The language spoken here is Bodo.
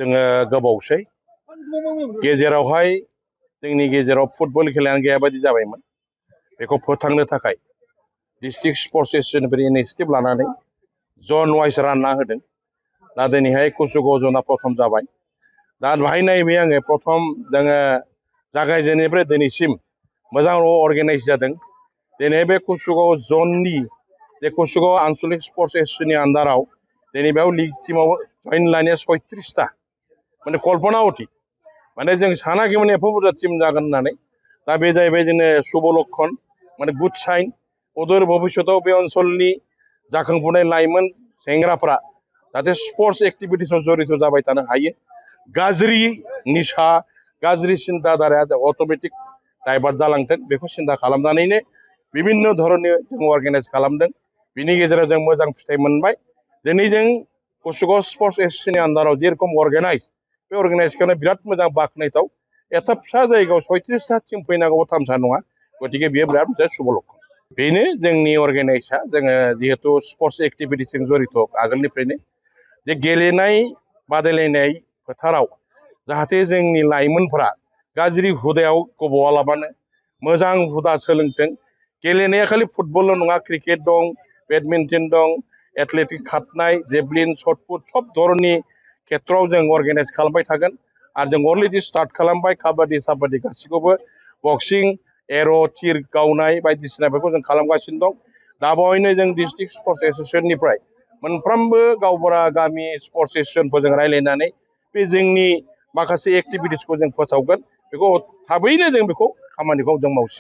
जोङो गोबावसै गेजेरावहाय जोंनि गेजेराव फुटबल खेलायानो गैया बायदि जाबायमोन। बेखौ फोथांनो थाखाय डिस्ट्रिक्ट स्पर्ट्स एसोसिएशननिफ्राय इनिशिएटिभ लानानै जन वाइज रानना होदों। दा दिनैहाय कुसुगाव ज'ना प्रथम जाबाय। दा बेहाय नायबाय आङो प्रथम जोङो जागायजेननायनिफ्राय दिनैसिम मोजां अर्गेनाइज जादों। दिनै बे कुसुगाव जननि जे कुसुगाव आन्चलिक स्पर्ट्स एसोसिएशननि आन्दाराव दिनै बेयाव लिग टीमाव जइन लानाया 36टा माने कल्पना अति माने जों सानाखैमोन एफा बुरजा टीम जागोन होननानै। दा बे जाहैबाय जोंनो शुभ लक्षण माने गुड साइन। अदूर भबिष्यताव बे ओनसोलनि जाखांफुनाय लाइमोन सेंग्राफ्रा जाहाथे स्पर्ट्स एक्टिभिटिसआव जड़ित जाबाय थानो हायो। गाज्रि निसा गाज्रि सिन्ताधाराया अट'मेटिक डाइभार्ट जालांथों बेखौ सिन्था खालामनानैनो बिभिन्न धरननि जों अर्गेनाइज खालामदों। बिनि गेजेराव जों मोजां फिथाइ मोनबाय। दिनै जों कुसुगाव स्पर्ट्स एसोसिएशननि आन्दाराव जेरखम अर्गेनाइज बे अर्गेनाइजखौनो बिराद मोजां बाख्नायथाव। एथ' फिसा जायगायाव 36टा टीम फैनांगौ थामसा नङा। गतिके बेयो बिराद मोनसे शुभ लक्षण। बेनो जोंनि अर्गेनाइजआ जोङो जिहेतु स्पर्ट्स एक्टिभिटिसजों जड़ित आगोलनिफ्रायनो जे गेलेनाय बादायलायनाय फोथाराव जाहाथे जोंनि लाइमोनफोरा गाज्रि हुदायाव गब'आलाबानो मोजां हुदा सोलोंथों। गेलेनाया खालि फुटबलल' नङा, क्रिकेट दं, बेडमिन्टन दं, एथलेटिक खारनाय, जेभलिन, शटपुट सब धरननि खेथ्रआव जों अर्गेनाइज खालामबाय थागोन। आरो जों अलरेडि स्टार्ट खालामबाय काबादि साबादि गासैखौबो बक्सिं, एर', थिर गावनाय बायदिसिनाफोरखौ जों खालामगासिनो दं। दा बावैनो जों डिस्ट्रिक्ट स्पर्ट्स एसोसिएशननिफ्राय मोनफ्रोमबो गावबुरा गामि स्पर्ट्स एसोसिएशनफोरजों रायज्लायनानै बे जोंनि माखासे एक्टिभिटिसखौ जों फोसावगोन। बेखौ थाबैनो जों बेखौ खामानिखौ जों मावसिगोन।